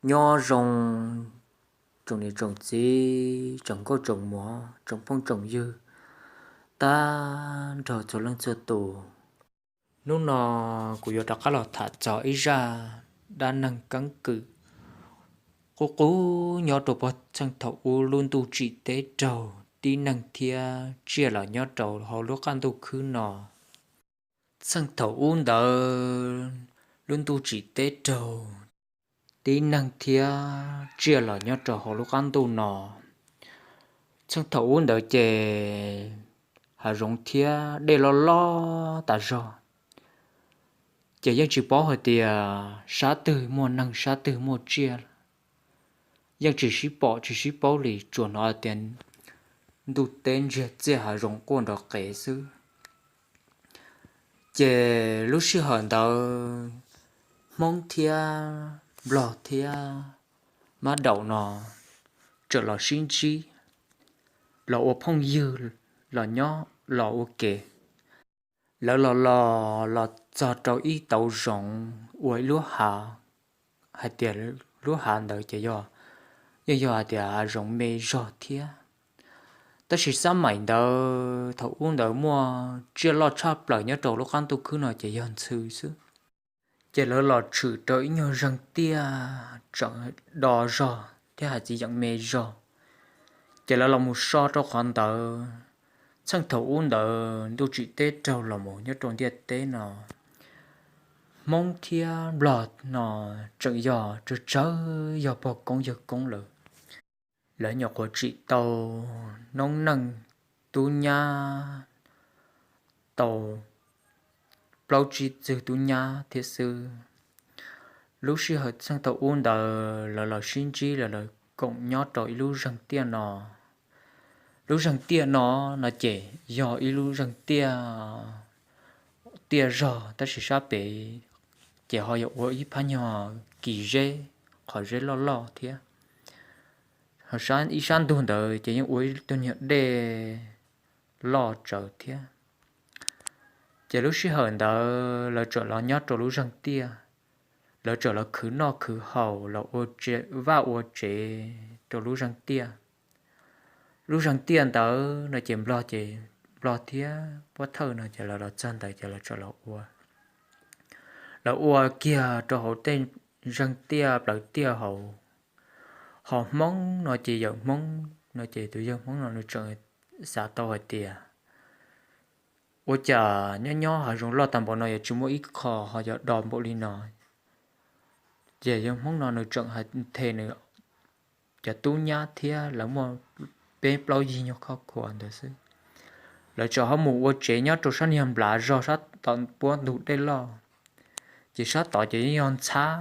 Nyob zoo tsoom niam tsoom txiv, tsoom nkauj tsoom muam, tsoom phooj tsoom ywg, tag nrho txhua leej txhua tus. Hnub no kuv yuav rov qab los tham txog ib zaj dab neeg keeb kwm qub qub nyob rau puag txheej thaum ub lub ntuj tsim teb raug, tib neeg thiab tsiaj los nyob rau hauv lub qab ntuj khwb no. Txheej thaum ub ntawd lub ntuj tsim teb raug, tib neeg thiab tsiaj los nyob rau hauv lub qab ntuj no. Txheej thaum ub ntawd ces hav zoov thiab dej loj loj tas zog, ces yeej tsis paub hais tias sab twg muaj neeg sab twg muaj tsiaj, yeej tsis sib pom tsis sib paub li, tsuas hnov tias ntuj teb ntsiag txiaj hav zoov quaj nrov qev xwb. Ces lub sij hawm ntawd Hmoob thiab Nplog thiab Mab Daum no txawm los sib ntsib, los ua phooj ywg, los nyob los ua ke. Lawv los los los txog rau ib tauv zoov ua ib lub hav, hais tias lub hav ntawd ces yog, yeej yog hais tias hav zoov me zog thiab. Tab sis xab maim ntawd thaum ub ntawd muaj tsiaj loj tshaj plaws nyob rau lub qab ntuj khwb no ces yog ntxhw xwb. Ces lawv los tshwm rau ib nyuag zeeg tiaj tseem do zog thiab hais txiv yeem me zog, ces lawv los mus so rau qhov ntawd. Txheej thaum ub ntawd ntuj tsim teb raug los mus nyob rau ntiaj teb no, Hmoob thiab Nplog no tseem yog tsawg tsawg yog pog koob yawg koob lawm. Lawv nyuam qhuav tsim tau noob neej tub nyab tau plaub tsib txwg tub nyab thiab xwb. Lub sij hawm txheej thaum ub ntawd lawv los sib ntsib lawv koom nyob rau ib lub zeeg tiaj no. Lub zeeg tiaj no, no ces yog ib lub zeeg tiaj, tiaj zog tab sis sab pem ces ho yog ua ib phab nyuag kis zeb, qhov zeb loj loj thiab. Ib sab ntug ntawd ces yeej ua ib tug nyuag dej loj tsawv thiab. Ces lub sij hawm ntawd lawv txawm los nyob rau lub zeeg tiaj, lawv txawm los khwv noj khwv haus, los ua vaj ua tsev rau lub zeeg tiaj. Lub zeeg tiaj ntawd no ces Nplog ces, Nplog thiab Pob Thawj no ces lawv los txog ntawd ces lawv txawm los ua, lawv ua kiag rau hauv tej zeeg tiaj plawv tiaj hauv. Ho Hmoob no ces yawm Hmoob no ces tus yawg Hmoob no nws tseem xav tau hais tias ua cas nyob nyob hav zoov loj tag npaum no yuav tsis muaj ib qho ho yog do npaum li no. Ces yawg Hmoob no nws tseem hais nthe nws cov tub nyab thiab lawv muaj peb plaub yig nyuag khoj khua ntawd xwb. Lawv txawm ho mus ua tsev nyob rau sab niag nplav zog sab tom puab ntug dej loj, ces sab tod ces yeej yog ntxhab,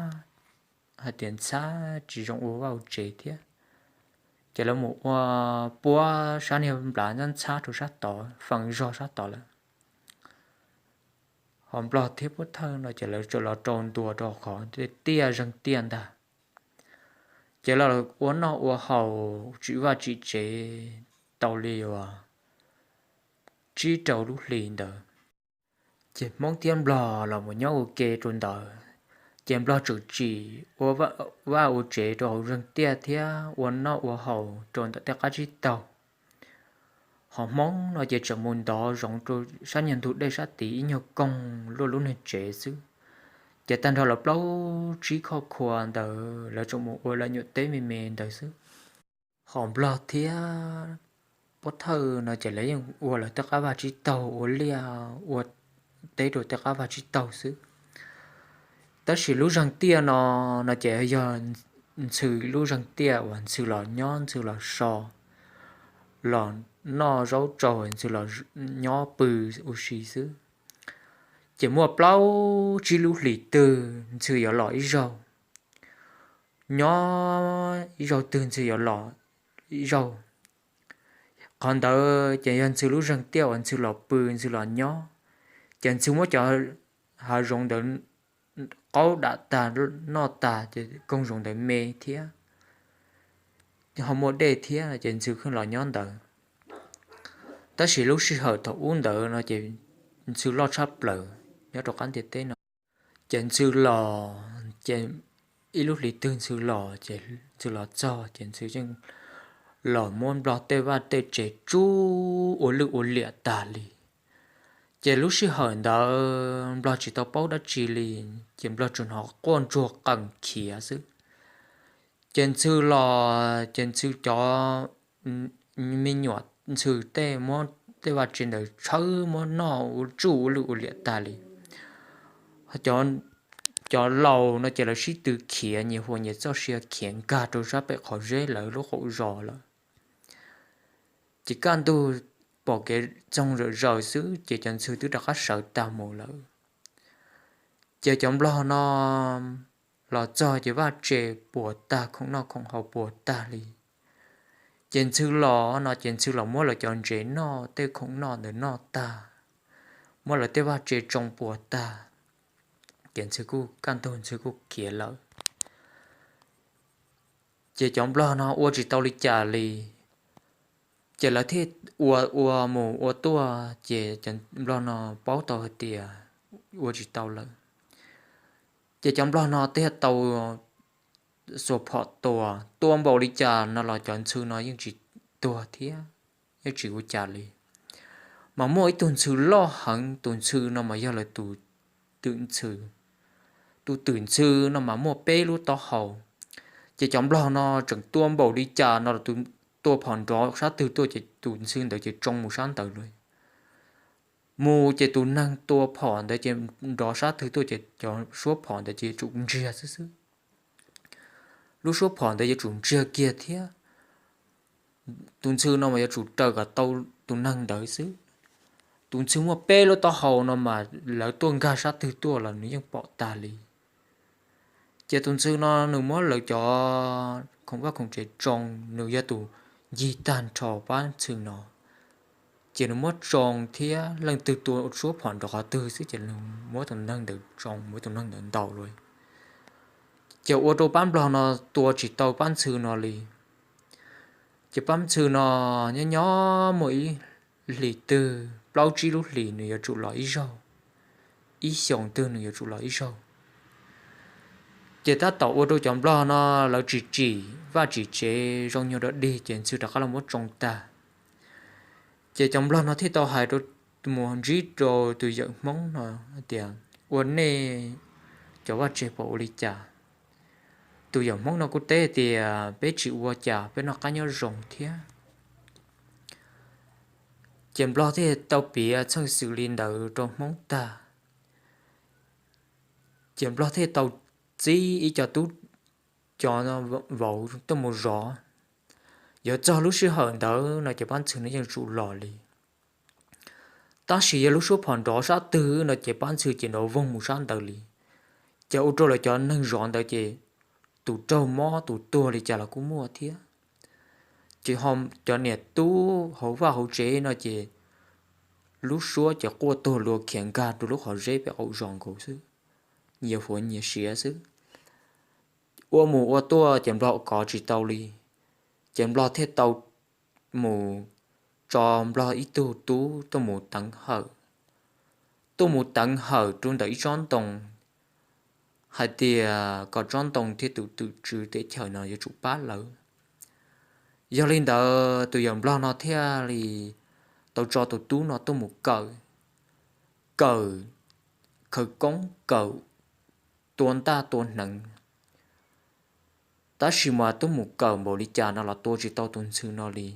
hais tias ntxhab tsis zoo ua vaj ua tsev thiab. Ces lawv mus ua puab sab niag nplav ntxhab ntxhab rau sab tod, feem zog sab tod lawm. Ho Nplog thiab Pob Thawj no ces lawv txawm los rau ntua rau qhov tiaj zeeg tiaj ntag. Ces lawv ua noj ua haus tsim vaj tsim tsev tau li uas tsib rau lub hlis ntawd, ces Hmoob thiab Nplog los mus nyob ua ke rau ntawd. Ces Nplog tseem tsim ua vaj ua tsev rau hauv zeeg tiaj thiab ua noj ua haus rau ntawm tej qab tsib taug. Ho Hmoob no ces tseem mus ntov zoov rau sab nyuag ntug dej sab tid ib nyuag koog luaj lub niag tsev xwb. Ces tag nrho lawv plaub tsib khoj khua ntawd lawv tseem mus ua lawv nyuam teb me me ntawd xwb. Ho Nplog thiab Pob Thawj no ces lawv yeej ua lawv tej qab vaj tsib taug, ua liaj ua teb rau tej qab vaj tsib taug xwb. Tab sis lub zeeg tiaj no, no ces yog Ntxhw lub zeeg tiaj uas Ntxhw los nyob Ntxhw los so, los noj zaub tsau Ntxhw los nyob pw ua si xwb. Ces muaj plaub tsib lub hlis twg Ntxhw yuav los ib zaug, nyob ib zaug twg Ntxhw yuav los ib zaug. Qhov ntawd ces yog Ntxhw lub zeeg tiaj uas Ntxhw los pw Ntxhw los nyob. Ces Ntxhw muab cov hav zoov ntawd qaub dam tag noj tag ces koog zoov ntawd me thiab, ho muaj dej thiab ces Ntxhw khwb los nyob ntawd. Tab sis lub sij hawm thaum ub ntawd no ces Ntxhw loj tshaj plaws nyob rau qab ntiaj teb no. Ces Ntxhw los ces ib lub hlis twg Ntxhw los ces Ntxhw los txog ces Ntxhw yeej los muab Nplog tej vaj tej tsev tsuj ua lwj ua liam tag li. Ces lub sij hawm ntawd Nplog tsis tau paub dab tsi li, ces Nplog tsuas hnov quaj ntsuag qees khiav xwb. Ces Ntxhw los ces Ntxhw cov me nyuam Ntxhw tej muab tej vaj tsev ntawd tshawb muab noj ua tsuj ua lwj ua liam tag li. Cov laus no ces lawv sib tw khiav nyias huas nyias txoj sia khiav nkag rau sab pem qhov zeb lawv lub qaum zos lawm. Ces kaj ntug pom kev txoog zom zaws xwb ces cov Ntxhw twb rov qab sawv tag mus lawm. Ces cov Nplog no los txog ces vaj tse puas tag, khoom noj khoom haus puas tag li. Ces Ntxhw los no ces Ntxhw los muab lawv cov ntsev noj tej khoom noj ntawd noj tag, muab lawv tej vaj tse tsoo puas tag, ces Ntxhw kuj kaj ntug Ntxhw kuj khiav lawm. Ces cov Nplog no ua tsis tau li cas li, ces lawv thiaj ua ua mus ua tuaj ces cov Nplog no paub tau hais tias ua tsis tau lawm. Ces cov Nplog no thiaj tau xuas phom tua, tua npaum li cas no los cov Ntxhw no yeej tsis tuag thiab yeej tsis ua cas li. Mas muaj ib tug Ntxhw loj heev, tus Ntxhw no mas yog lawv tus twm Ntxhw. Tus twm Ntxhw no mas muaj peb lub taub hau. Ces cov Nplog no tseem tua npaum li cas no los tua phom nrov sab twg tuaj ces tus Ntxhw ntawd ces tsoo mus sab ntawd li. Mus ces tus neeg tua phom ntawd ces nrov sab twg tuaj ces cov suab phom ntawd ces yuav tsum ntsiag xwb xwb. Lub suab phom ntawd yuav tsum ntsiag kiag thiab. Tus Ntxhw no mas yuav tsum raws kom tau tus neeg ntawd xwb. Tus Ntxhw muaj peb lub taub hau no mas lawv tuaj nkag sab twg tuaj los nws yeej pom tag li. Ces tus Ntxhw no nws muab lawv cov khoom vaj khoom tsev tsoo, nws yog tus ncig tag nrho pab Ntxhw no. Ces nws muab tsoo thiab leej twg tua suab phom nrov qhov twg xwb ces nws muab tus neeg ntawd tsoo, muab tus neeg ntawd ntaus lawm. Ces ua rau pab Nplog no tua tsis tau pab Ntxhw no li. Ces pab Ntxhw no nyob nyob muaj ib hlis twg plaub tsib lub hlis nws yuav tsum los ib zaug, ib xyoos twg nws yuav tsum los ib zaug. Ces tab tom ua rau cov Nplog no lawv tsis tsim vaj tsim tsev zoo nyuag dog dig ces Ntxhw rov qab los muab tsoo tag. Ces cov Nplog no thiaj tau hais rau, mus ntsib rau tus yawm Hmoob no hais tias, ua nej cov vaj tsev pom ua li cas? Tus yawm Hmoob no kuj teb tias, peb tsis ua cas, peb noj qab nyob zoo thiab. Ces Nplog thiaj tau piav txheej xwm li ntawd rau Hmoob tag. Ces Nplog thiaj tau txib ib co tub, cov vauv tuaj mus zov. Yuav txog lub sij hawm ntawd no ces pab Ntxhw no yeej tsum los li. Tab sis yog lub suab phom nrov sab twg no ces pab Ntxhw ces nrov voog mus sab ntawd li. Ces ua rau lawv cov neeg zov ntawd ces tus raug mob tus tuag li cas los kuj muaj thiab. Ces ho cov niam tub hauv vaj hauv tsev no ces lub suab ces quaj tuag lua khiav nkag rau lub qhov zeb pem qaum zos nkaus xwb, nyias huav nyias siav xwb. Ua mus ua tuaj ces Nplog kov tsis tau li, ces Nplog thiaj tau mus tso Nplog ib tug tub tuaj mus teev hawm, tuaj mus teev hawm rau ntawm ib tsob ntoo, hais tias kom tsob ntoo thiab tus twm tswv teb chaws no yuav tsum pab lawv. Yog li ntawd tus yawm Nplog no thiaj li tau tso tus tub no tuaj mus kawm, kawm khawv koob, kawm tua ntaj tua hneev. Tab sis mas tuaj mus kawm npaum li cas no los tua tsis tau tus Ntxhw no li.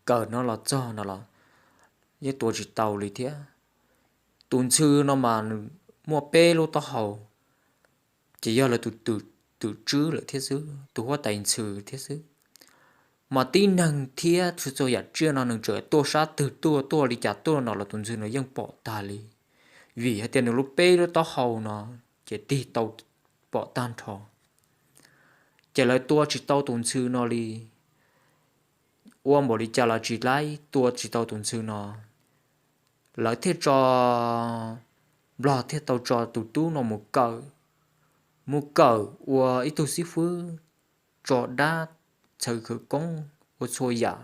Kawm no los txog no los yeej tua tsis tau li thiab. Tus Ntxhw no mas nws muaj peb lub taub hau, ces yog lawv tus twm tswv lawm thiab xwb, tus huab tais Ntxhw thiab xwb. Mas tib neeg thiab txhua txhua yam tsiaj no nws tseem tuaj sab twg tuaj, tuaj li cas tuaj no los tus Ntxhw no yeej pom tag li, vim hais tias nws lub peb lub taub hau no ces tig tau pom tag nrho. Ces lawv tua tsis tau tus Ntxhw no li. Ua npaum li cas los tsis laib tua tsis tau tus Ntxhw no, lawv thiaj tso, Nplog thiaj tau tso tus tub no mus kawm, mus kawm ua ib tug xib fwb tso dab, txhawv khawv koob ua txhua yam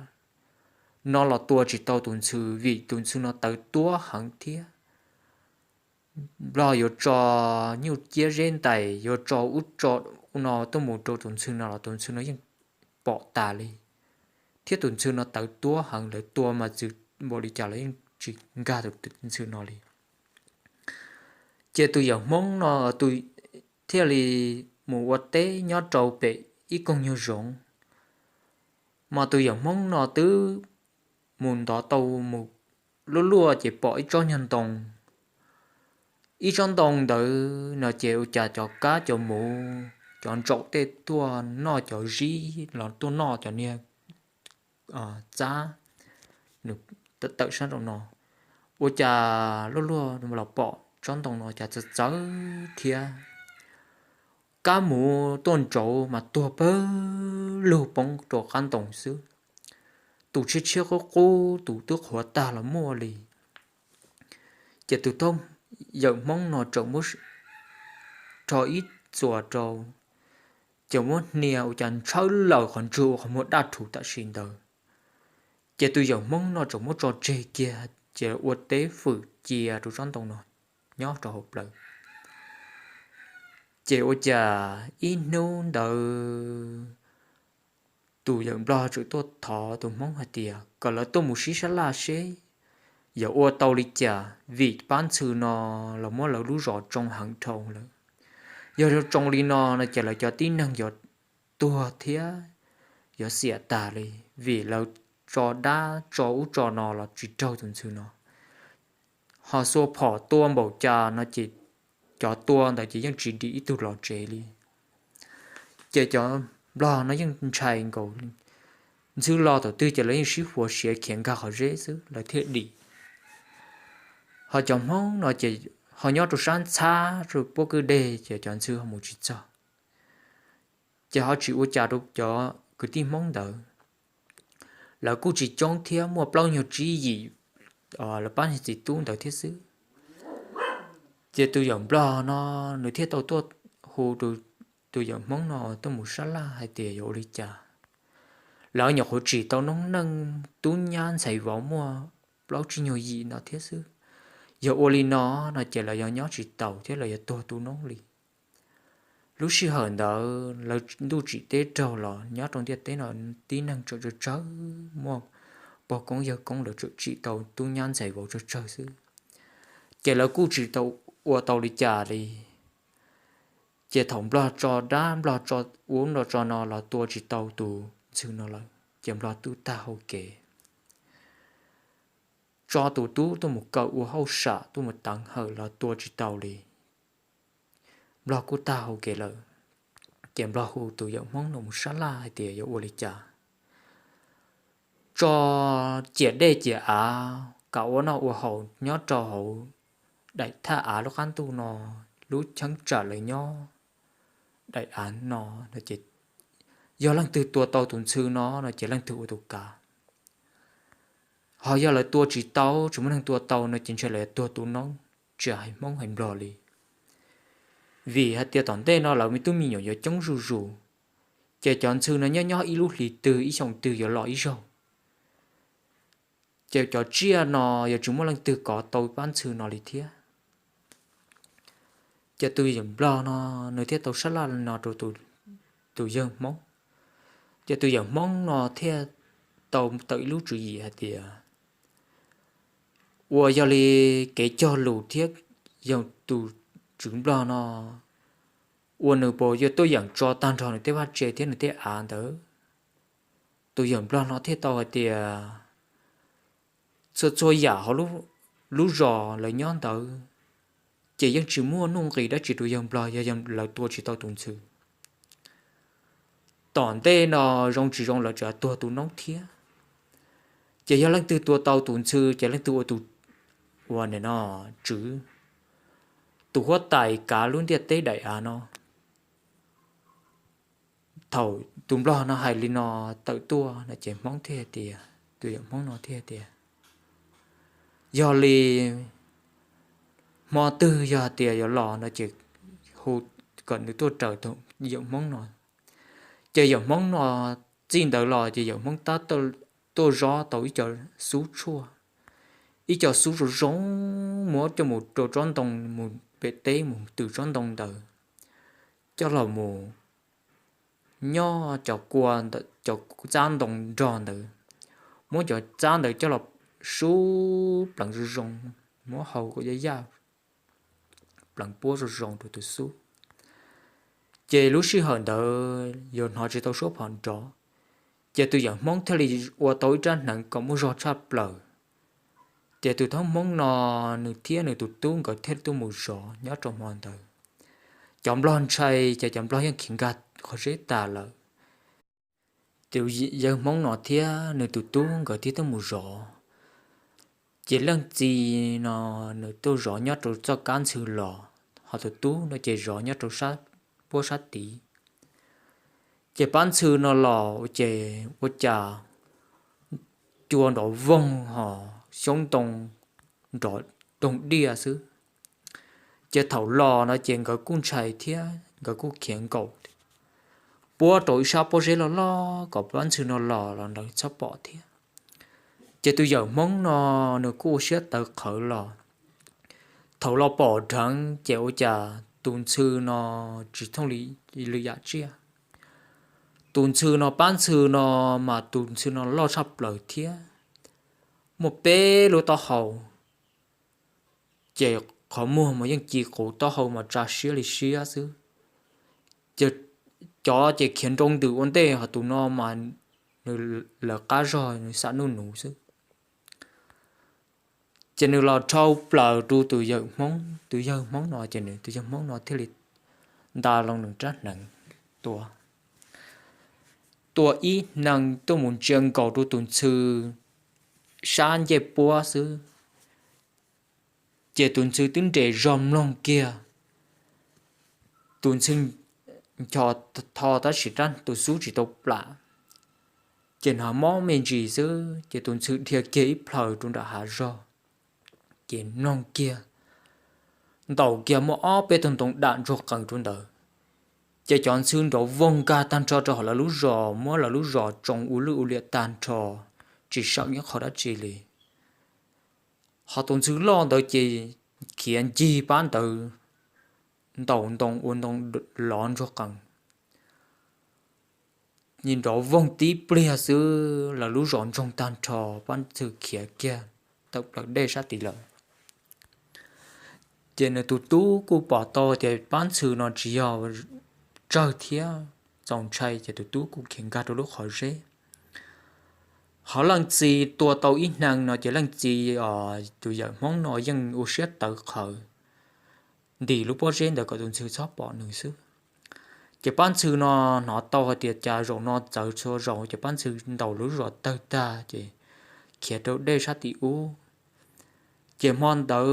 no los tua tsis tau tus Ntxhw vim tus Ntxhw no tawv tuab heev thiab. Nplog yuav tso nyuj ciab zeb ntais, yuav tso ub tso no tuaj mus rau tus ntxhw no los tus ntxhw no yeej pom tas li, thiab tus ntxhw no tawv tuab heev, lawv tua mas txwv npaum li cas los yeej tsis nkag tus ntxhw no li. Ces tus yawm Hmoob no thiaj li mus ua teb nyob rau pem ib koog nyuag zoov, mas tus yawm Hmoob no twb mus ntov tau mus luaj luaj ces pom ib tsob nyuag ntoo. Ib tsob ntoo ntawd no ces ua cas cov kab cov muv, cov ntsaum tej tuaj noj cov zib los tuaj noj cov niag txab nws tawm sab nraum no. Ua cas luaj luaj los pom tsob ntoo no cas txawv txawv thiab, kab muv tuaj ntsauv mas tuag pawg lug poob rau qab ntoo xwb. Tus tshiab tshiab qub qub, tus twb qhuav tag los muaj li. Ces tus yawm Hmoob no txawm muab rho ib txuas rau, ces muab hnia ua cas ntshawb lawm qhov ntswg ua qhov muag daj rhuv tam sim ntawd. Ces tus yawm Hmoob no txawm muab tso tseg kiag, ces ua teb fwm cia rau tsob ntoo no nyob rau hauv plawv. Ces ua cas ib hnub ntawd tus yawm Nplog txawm tuaj thov tus Hmoob hais tias kom lawv tuaj mus sib sab laj seb yuav ua tau li cas, vim pab ntxhw no los muab lawv lub zos tsoo heev dhau lawm. Yog tsoo li no no ces lawv cov tib neeg yuav tuag thiab yuav xiam tag li, vim lawv tso dab tso ub tso no los tsis raug tus ntxhw no. Ho xuas phom tua npaum cas no ces cov tua ntawd ces yeej tsis dim ib tug los tsev li. Ces cov Nplog no yeej ntshai nkaus, ntxhw los thaum twg ces lawv yeej sib huas siav khiav nkag qhov zeb xwb lawv thiaj dim. Ho cov Hmoob no ces ho nyob rau sab ntxhab rau puab kwj deg ces cov ntxhw ho mus tsis txog. Ces ho tsis ua cas rau cov kwv tij Hmoob ntawd, lawv kuj tsis coob thiab, muaj plaub nyuag tsib yim lawv pab niag txiv tub ntawd thiab xwb. Ces tus yawm Nplog no nws thiaj tau tuaj hu tus yawm Hmoob no tuaj mus sab laj hais tias yuav ua li cas. Lawv nyuam qhuav tsim tau noob neej tub nyab ntxhais vauv muaj plaub tsib nyuag yim no thiab xwb. Yog ua li no no ces lawv yuav nyob tsis taus thiab lawv yuav tuag tu noob li. Lub sij hawm ntawd lawv ntuj tsim teb raug los nyob rau ntiaj teb no tib neeg tseem tsawg tsawg, muaj pog koob yawg koob lawv tseem tsim tau tub nyab ntxhais vauv tsawg tsawg xwb. Ces lawv kuj tsis tau ua tau li cas li. Ces thaum Nplog tso dab Nplog tso ub Nplog tso no los tua tsis tau tus ntxhw no lawm ces Nplog twb tag hau kev. Tso tus tub tuaj mus kaw ua hauj sam tuaj mus teev hawm los tua tsis tau li. Nplog kuj tag hau kev lawm, ces Nplog hu tus yawm Hmoob no mus sab laj hais tias yuav ua li cas. Tso ciam dej ciam av kam ua noj ua haus nyob rau hauv daim thaj av lub qab ntuj no, lub cheeb tsam lawv nyob daim av no, yog leej twg tua tau tus ntxhw no no ces leej twg ua tus kav. Ho yog lawv tua tsis tau, tsis muaj neeg tua tau no ces ntshe lawv yuav tuag tu noob, tsis hais Hmoob hais Nplog li. Vim hais tias tom ntej no lawv me tub me nyuam yuav coob zuj zus, ces cov ntxhw no nyob nyob ib lub hlis twg ib xyoos twg yuav los ib zaug. Ces cov tsiaj no yuav tsis muaj leej twg kov tau pab ntxhw no li thiab. Ces tus yawm Nplog no nws thiaj tau sab laj no rau tus yawg Hmoob. Ces tus yawm Hmoob no thiaj tau tawm ib lub tswv yim hais tias, uas yog li kev cog lus thiab yog tus tswv Nplog no uas nws puas yuav tuaj yeem tso tag nrho nws tej vaj tse thiab nws tej av ntawd. Tus yawm Nplog no thiaj tau hais tias, txhua txhua yam hauv lub zos lawv nyob ntawd, ces yeej tsis muaj nuj nqis dab tsi rau yawg Nplog yog lawv tua tsis tau tus ntxhw. Tom ntej no zoo tsis zoo lawv tseem tuag tu noob thiab. Ces yog leej twg tua tau tus ntxhw ces leej twg ua tus, ua no, tswv, tus huab tais kav lub ntiaj teb daim av no. Thaum tus Nplog no hais li no tawm tuaj no ces Hmoob thiaj tias, tus yawm Hmoob no thiaj tias, yog li hmo twg yog hais tias yuav los no ces hu kom nws tuaj raws yawm Hmoob no. Ces yawm Hmoob no txij ntawd los ces yawm Hmoob tab tuaj zob tau ib co xub tshuaj, ib co xub zoo zoo, muab coj mus rau tsob ntoo, mus pem teb mus tws tsob ntoo ntawd, coj los mus nyob cov kua, cov txab ntoo nrog ntawd, muab cov txab ntawd coj los sub pleev zoo zoo, muab hau kom yaj yaj, pleev puab zoo zoo rau tus xub. Ces lub sij hawm ntawd yawg hnov tsis tau suab phom nrov, ces tus yawm Hmoob thiaj li ua tau ib rab hneev kom muaj zog tshaj plaws. Ces tus thab Hmoob no, nws thiab nws tus tub nkawd thiaj tuaj mus zov nyob rau hmo ntawd. Cov nplog ntshai ces cov nplog yeej khiav nkag qhov zeb tas lawm. Tus yawg Hmoob no thiab nws tus tub nkawd thiaj tuaj mus zov. Ces leej txiv no nws tuaj zov nyob rau txoj kab ntxhw los, ho tus tub no ces zov nyob rau sab puab sab tid. Ces pab ntxhw no los ces ua cas cua nrov voog ho xyoob ntoo nrov doog diaj xwb. Ces thaum los no ces nkawd kuj ntshai thiab nkawd kuj khiav nkaum puab rau ib sab pob zeb loj loj kom pab ntxhw no los los lawv txhob pom thiab. Ces tus yawm Hmoob no nws kuj ua siab tawv qhawv los. Thaum los pom dheev ces ua cas tus ntxhw no tsis thooj li yam tsiaj. Tus ntxhw no, pab ntxhw no mas tus ntxhw no loj tshaj plaws thiab, muaj peb lub taub hau. Ces qhov muag mas yeej ci quv, taub hau mas tsa siab li siab xwb. Ces cov ces khiav nroo ntws ua ntej, ho tus no mas nws lawv qab zog nws xam nuj nuv xwb. Ces nws los dhau plaws rau tus yawm Hmoob, tus yawg Hmoob no ces nws, tus yawg Hmoob no thiaj li nta loo nws rab hneev tua, tua ib hneev tuaj mus ntsia nkaus rau tus ntxhw sab ncej puab xwb. Ces tus ntxhw twb nres zog mloog kiag. Tus ntxhw ncho tho tab sis rab tus xub tsis tau plam, ces hnov mob me ntsis xwb ces tus ntxhw dhia kiag ib plhaws rau nram hav zog, ces mloog kiag, ntaus kiag muaj ob peb tug ntoo dam ntsuag qees rau ntawd. Ces cov ntxhw nrov voog nkag tag nrho rau hauv lawv lub zos, muab lawv lub zos tsoo ua lwj ua liam tag nrho, tsis sawm ib qho dab tsi li. Ho tus ntxhw loj ntawd ces khiav ncig pab ntawd ntaus ntoo ua ntoo lov ntsuag qees. Nrov voog tib pliag xwb lawv lub zos ntsoog tag nrho, pab ntxhw khiav kiag tawm plaws dej sab tid lawm. Ces nws tus tub kuj pom tau tias pab ntxhw no tsis yog tsawg thiab, txaus ntshai ces tus tub kuj khiav nkag rau lub qhov zeb. Ho leej txiv tua tau ib hneev no ces leej txiv, tus yawm Hmoob no yeej ua siab tawv qhawv ntim lub pob zeb ntawd kom tus ntxhw txhob pom nws xwb. Ces pab ntxhw no hnov tau hais tias cas zaum no txawv txhua zaus ces pab ntxhw ntaus lub zos tawg tag ces khiav rau dej sab tim ub. Ces hmo ntawd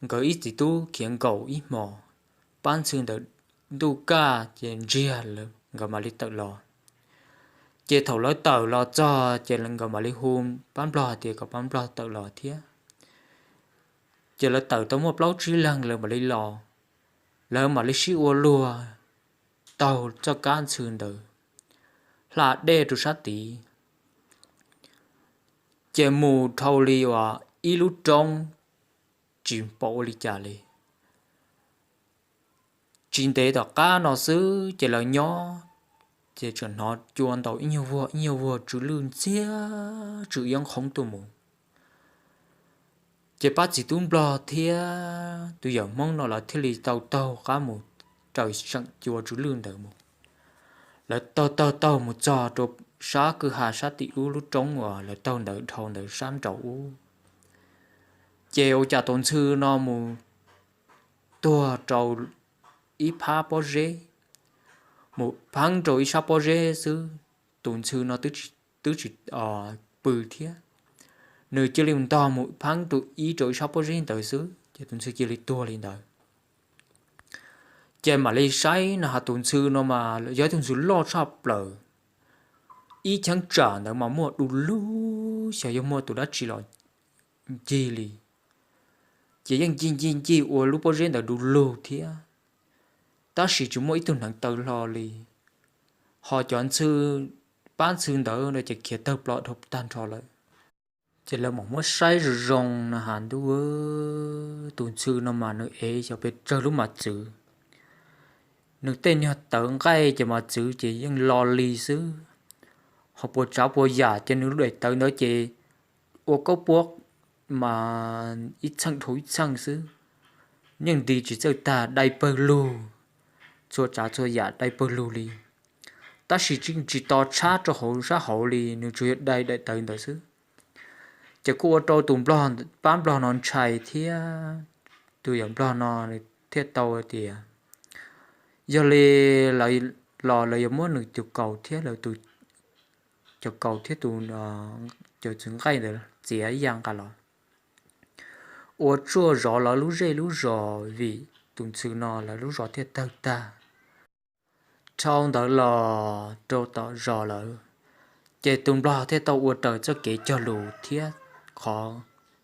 nkawd ib txiv tub khiav nkaum ib hmos, pab ntxhw ntawd ntuj kaj ces ntsiag lawm nkawd mam li tawm los. Ces thaum lawv tawm los txog ces nkawd mam li hu pab nplog tias kom pab nplog tawm los thiab. Ces lawv tawm tau muaj plaub tsib leeg lawv mam li los, lawv mam li sib ua luag taug txoj kab ntxhw ntawd hla dej rau sab tid, ces mus dhau li uas ib lub roob tsis pom ua li cas li. Tsis ntev tom qab no xwb ces lawv nyob, ces tseem hnov cua ntaus ib nyuag vuag ib nyuag vuag tsw lwj ntxiag tsw iab qhoob tuaj mus. Ces pab txiv tub nplog thiab tus yawm Hmoob no lawv thiaj li tau taug qab mus raws seem cua tsw lwj ntawd mus. Lawv taug taug taug mus txog rau sab kwj ha sab tim ub lub roob uas lawv taug ntawd dhau ntawd sab nraud ub. Ces ua cas tus ntxhw no mus tuag rau ib phab pob zeb, mus pheeb rau ib sab pob zeb xwb. Tus ntxhw no twb tsis pw thiab, nws cia li ntog mus pheeb rau ib rau ib sab pob zeb ntawd xwb ces tus ntxhw cia li tuag li ntawd. Ces mam li saib no has tus ntxhw no mas yog ib tug ntxhw loj tshaj plaws, ib cheeb tsam ntawd mas muaj du lug xyov yog muaj tus dab tsi los ncig li. Ces yeej ncig ncig ncig ua lub pob zeb ntawd du lug thiab, tab sis tsis muaj ib tug hneev taw hlo li. Ho cov ntxhw, pab ntxhw ntawd no ces khiav tawg plom dhau tag nrho lawm. Ces lawv mam muab saib zoo zoo no has ntuj, tus ntxhw no mas nws ev xyov pes tsawg lub mas txwv. Nws tej nyuag tawv nqaij ces mas txwv ces yeej lo li xwb, ho puas tsav puas yam ces nws lub daim tawv ntawd ces ua kaub puab mas ib txheej dhau ib txheej xwb, yeej nti tsis txawj tag, dai pawg lug, txhua tsav txhua yam dai pawg lug li. Tab sis tsis to tshab rau hauv sab hauv li, nws tsuas yog dai daim tawv ntawd xwb. Ces kuj ua rau tus pab nplog no ntshai thiab, tus yawm nplog no thiaj tau tias yog li los lawv yuav muab nws tus kaus thiab, cov kaus thiab tus cov txwv nqaij ntawd txiav ib yam nqa los ua tsuaj zov lawv lub zej lub zos, vim tus ntxhw no lawv lub zos thiaj tawg tag. Dhau ntawd los rau tom zos lawm, ces tus nplog thiaj tau ua raws txoj kev cog lus thiab qhov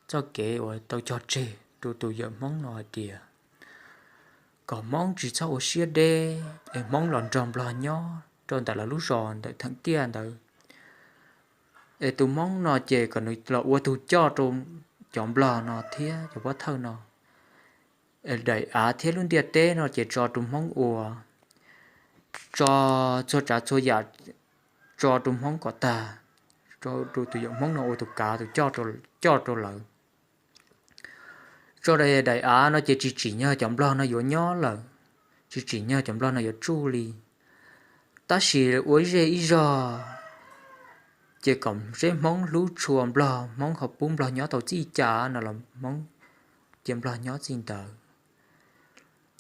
txoj kev uas tau cog tseg rau tus yawm hmoob no hais tias kom hmoob tsis txhob ua siab deb es hmoob los nrog nplog nyob rau ntawm lawv lub zos ntawm theem tiaj ntawd. Es tus hmoob no ces kom nws los ua tus coj rau cov nplog no thiab cov pov thawj no. Daim av thiab lub ntiaj teb no ces tso rau hmoob ua, tso txhua tsav txhua yam, tso rau hmoob kom tag, rau tus yawm hmoob no ua tus kav tus coj rau lawv. Tso daim av no ces tsis tsim nyog cov nplog no yuav nyob lawm, tsis tsim nyog cov nplog no yuav tsuj li. Tab sis ua ib zej ib zog, ces kom seb hmoob hlub tshua nplog, hmoob ho pub nplog nyob tau txij cas no los hmoob cia nplog nyob txij ntawd.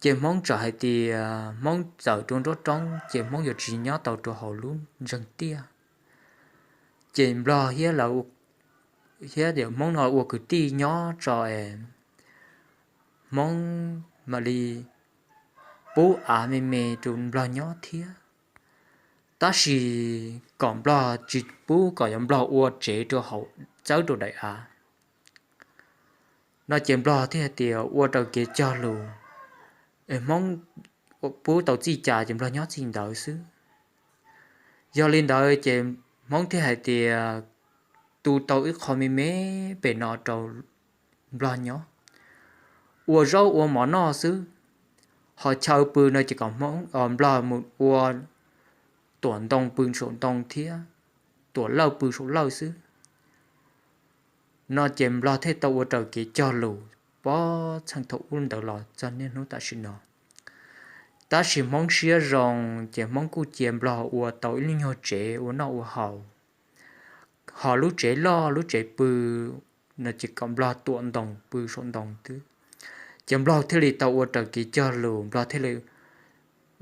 Ces hmoob txawm hais tias hmoob txawm rau nruab roob ces hmoob yuav tsis nyob tau rau hauv lub ntseeg tiaj. Ces nplog thiab hmoob no ua kwv tij nyob tso es hmoob mam li pub av me me rau nplog nyob thiab. Tab sis kom nplog tsis pub kom cov nplog ua tsev rau hauv txawb rau daim av no ces nplog thiaj hais tias ua raws kev cog lus, es hmoob pub tau txij cas ces nplog nyob txij ntawd xwb. Yog li ntawd ces hmoob thiaj hais tias tu tau ib qho me me pem no rau nplog nyob, ua zaub ua mov noj xwb. Ho chaw pw no ces kom hmoob, nplog mus ua tuam ntoo pw saum ntoo thiab tuam lawj pw saum lawj xwb. No ces nplog thiaj tau ua raws kev cog lus pov txheej thaum ub ntawd los txog niaj hnub tam sim no. Tab sis hmoob siab zoo ces hmoob kuj cia nplog ua tau ib lub nyuag tsev ua noj ua haus. Ho lub tsev loj lub tsev pw no ces kom nplog tuam ntoo pw saum ntoo xwb. Ces nplog thiaj li tau ua raws kev cog lus, nplog thiaj li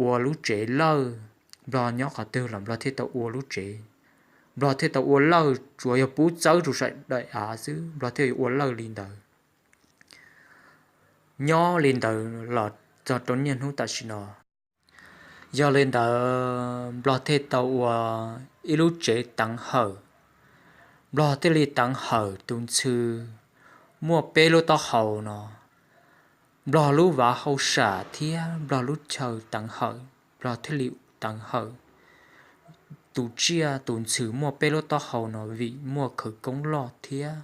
ua lub tsev lawj. Nplog nyob qhov twg los nplog thiaj tau ua lub tsev, nplog thiaj tau ua lawj, tsuas yog pub txawb rau saum daim av xwb nplog thiaj ua lawj li ntawd. Nyob li ntawd los txog rau niaj hnub tam sim no. Yog li ntawd nplog thiaj tau ua ib lub tsev teev hawm. Nplog thiaj li teev hawm tus ntxhw muaj peb lub taub hau no. Nplog lub vav hauj sam thiab nplog lub chaw teev hawm, nplog thiaj li teev hawm tus tsiaj tus ntxhw muaj peb lub taub hau no vim muaj khawv koob loj thiab.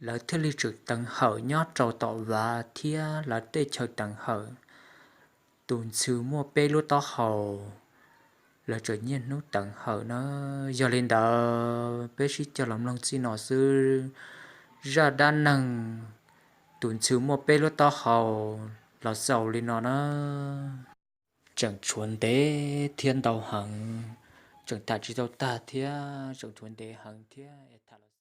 Lawv thiaj li tseem teev hawm nyob rau tom vav thiab lawv tej chaw teev hawm. Tus ntxhw muaj peb lub taub hau, lawv tseem niaj hnub teev hawm na. Yog li ntawd peb sib cog los mloog txij no xwb. Zaj dab neeg tus ntxhw muaj peb lub taub hau los xaus li no na. Tseem tshuav ntev thiab ntau heev, tseem tham tsis tau tag thiab tseem tshuav ntev heev thiab tham los